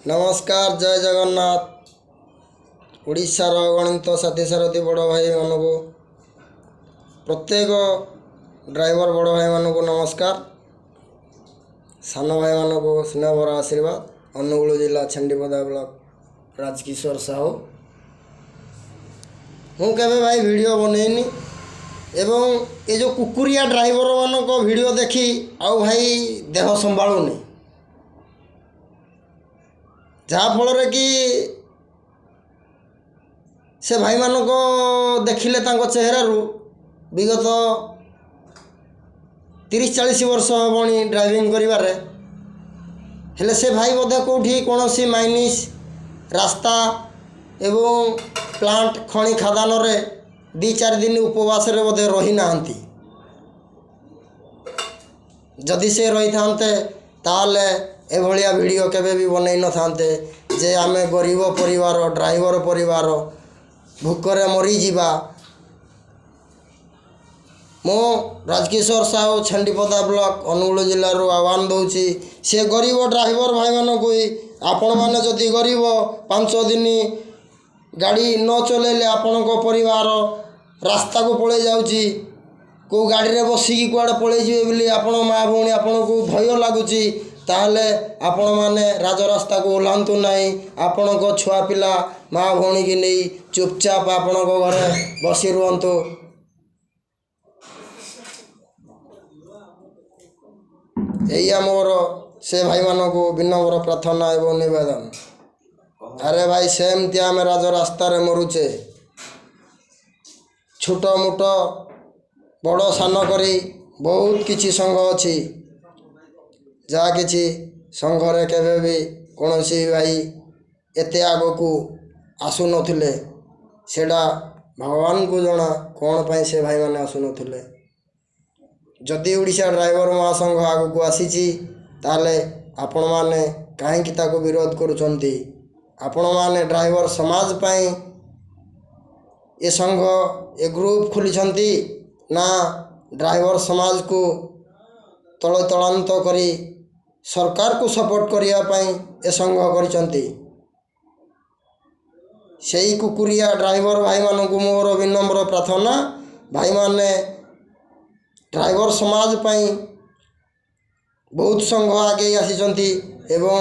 ନମସ୍କାର, ଜୟ ଜଗନ୍ନାଥ। ଓଡ଼ିଶାର ଅଗଣିତ ସାଥୀ ସାରଥୀ ବଡ଼ ଭାଇମାନଙ୍କୁ, ପ୍ରତ୍ୟେକ ଡ୍ରାଇଭର ବଡ଼ ଭାଇମାନଙ୍କୁ ନମସ୍କାର, ସାନ ଭାଇମାନଙ୍କୁ ସ୍ନେହଭରା ଆଶୀର୍ବାଦ। ଅନୁଗୁଳ ଜିଲ୍ଲା ଛେଣ୍ଡିପଦା ବ୍ଲକ ରାଜକିଶୋର ସାହୁ। ମୁଁ କେବେ ଭାଇ ଭିଡ଼ିଓ ବନେଇନି ଏବଂ ଏ ଯେଉଁ କୁକୁରିଆ ଡ୍ରାଇଭରମାନଙ୍କ ଭିଡ଼ିଓ ଦେଖି ଆଉ ଭାଇ ଦେହ ସମ୍ଭାଳୁନି, ଯାହାଫଳରେ କି ସେ ଭାଇମାନଙ୍କ ଦେଖିଲେ ତାଙ୍କ ଚେହେରାରୁ ବିଗତ 30-40 ବର୍ଷ ହେବଣି ଡ୍ରାଇଭିଂ କରିବାରେ, ହେଲେ ସେ ଭାଇ ବୋଧେ କେଉଁଠି କୌଣସି ମାଇନିସ୍ ରାସ୍ତା ଏବଂ ପ୍ଲାଣ୍ଟ ଖଣି ଖାଦାନରେ 2-4 ଦିନ ଉପବାସରେ ବୋଧେ ରହିନାହାନ୍ତି। ଯଦି ସେ ରହିଥାନ୍ତେ, ତାହେଲେ ଏଭଳିଆ ଭିଡ଼ିଓ କେବେ ବି ବନେଇ ନଥାନ୍ତେ ଯେ ଆମେ ଗରିବ ପରିବାର, ଡ୍ରାଇଭର ପରିବାର, ଭୋକରେ ମରିଯିବା। ମୁଁ ରାଜକିଶୋର ସାହୁ, ଛେଣ୍ଡିପଦା ବ୍ଲକ, ଅନୁଗୁଳ ଜିଲ୍ଲାରୁ ଆହ୍ୱାନ ଦେଉଛି ସେ ଗରିବ ଡ୍ରାଇଭର ଭାଇମାନଙ୍କୁ, ଆପଣମାନେ ଯଦି ଗରିବ, 5 ଦିନ ଗାଡ଼ି ନ ଚଲେଇଲେ ଆପଣଙ୍କ ପରିବାର ରାସ୍ତାକୁ ପଳେଇ ଯାଉଛି, କେଉଁ ଗାଡ଼ିରେ ବସିକି କୁଆଡ଼େ ପଳେଇଯିବେ ବୋଲି ଆପଣ ମା ଭଉଣୀ ଆପଣଙ୍କୁ ଭୟ ଲାଗୁଛି, ତାହେଲେ ଆପଣମାନେ ରାଜରାସ୍ତାକୁ ଓହ୍ଲାନ୍ତୁ ନାହିଁ। ଆପଣଙ୍କ ଛୁଆ ପିଲା ମା ଭଉଣୀକି ନେଇ ଚୁପଚାପ ଆପଣଙ୍କ ଘରେ ବସି ରୁହନ୍ତୁ। ଏଇଆ ମୋର ସେ ଭାଇମାନଙ୍କୁ ବିନମ୍ର ପ୍ରାର୍ଥନା ଏବଂ ନିବେଦନ। ଆରେ ଭାଇ, ସେମିତି ଆମେ ରାଜରାସ୍ତାରେ ମରୁଛେ। ଛୋଟ ମୋଟ ବଡ଼ ସାନ କରି ବହୁତ କିଛି ସଂଘ ଅଛି, ଯାହା କିଛି ସଂଘରେ କେବେ ବି କୌଣସି ଭାଇ ଏତେ ଆଗକୁ ଆସୁନଥିଲେ। ସେଇଟା ଭଗବାନଙ୍କୁ ଜଣା କ'ଣ ପାଇଁ ସେ ଭାଇମାନେ ଆସୁନଥିଲେ। ଯଦି ଓଡ଼ିଶା ଡ୍ରାଇଭର ମହାସଂଘ ଆଗକୁ ଆସିଛି, ତାହେଲେ ଆପଣମାନେ କାହିଁକି ତାକୁ ବିରୋଧ କରୁଛନ୍ତି? ଆପଣମାନେ ଡ୍ରାଇଭର ସମାଜ ପାଇଁ ଏ ସଂଘ, ଏ ଗ୍ରୁପ୍ ଖୋଲିଛନ୍ତି ନା ଡ୍ରାଇଭର ସମାଜକୁ ତଳେ ତଳାନ୍ତ କରି ସରକାରକୁ ସପୋର୍ଟ କରିବା ପାଇଁ ଏ ସଂଘ କରିଛନ୍ତି? ସେଇ କୁକୁରିଆ ଡ୍ରାଇଭର ଭାଇମାନଙ୍କୁ ମୋର ବିନମ୍ର ପ୍ରାର୍ଥନା, ଭାଇମାନେ, ଡ୍ରାଇଭର ସମାଜ ପାଇଁ ବହୁତ ସଂଘ ଆଗେଇ ଆସିଛନ୍ତି ଏବଂ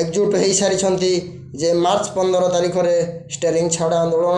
ଏକଜୁଟ ହୋଇସାରିଛନ୍ତି ଯେ ମାର୍ଚ୍ଚ 15 ତାରିଖରେ ଷ୍ଟେରିଂ ଛାଡ଼ ଆନ୍ଦୋଳନ।